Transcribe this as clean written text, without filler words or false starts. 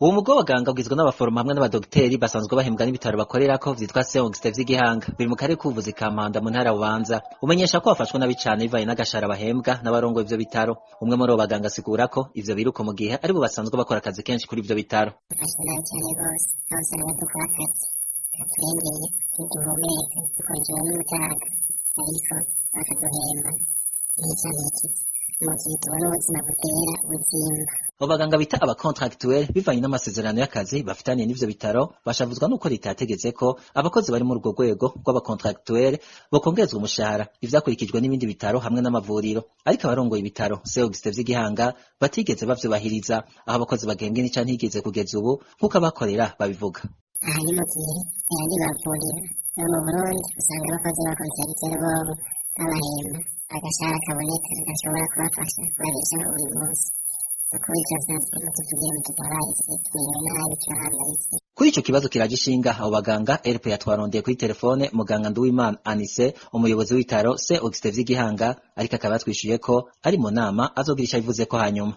Uwo mugwi w'abaganga ugizwe n'abaforoma hamwe n'abadogiteri basanzwe bahembwa n'ibitaro bakorerako vyitwa Saint Augustin vy'Igihanga, biri mu karere k'ubuvuzi ka Mpanda mu ntara ya Bubanza. Umenyesha ko bafashwe nabi cane bivanye n'agashahara bahembwa n'abarongoye ivyo bitaro. Umwe muri abo baganga asigura ko ivyo biruko mu gihe aribo basanzwe bakora akazi kenshi kuri ivyo bitaro. Dufashwe nabi cane rwose, aho usanga dukora akazi katurengeye, ntiduhumeka, tukongera n'umutaga, ariko bakaduhemba ntica ntikize, mu gihe tubona ubuzima butera buzimba. Abo baganga bita abacontractuel, bivanye n'amasezerano y'akazi bafitaniye n'ivyo bitaro, bashavuzwa n'uko leta yategetse ko abakozi bari muri urwo rwego rw'abacontractuel bokongerezwa umushahara, ivyakurikijwe n'ibindi bitaro hamwe n'amavuriro, ariko abarongoye ibitaro Saint Augustin vy'Igihanga batigeze bavyubahiriza, aho abakozi bagembwe nica ntigeze kugeza ubu, nk'uko abakorera babivuga. Aha ni mu gihe ayandi mavuriro yo mu Burundi usanga abakozi b'abacontractuel bobo babahemba agashahara kaboneka gashobora kubafasha kubabeshaho buri munsi. Nukuri turasavye mutuvugire, mututabarize, tumerewe nabi, turahangayitse. Kuri ico kibazo kiraje ishinga abo baganga, RPA yatwarondeye kuri telefone muganga Nduwimana Anise, umuyobozi w'ibitaro Saint Augustin vy'Igihanga, ariko akaba yatwishuye ko ari mu nama, azogira ico abivuzeko hanyuma.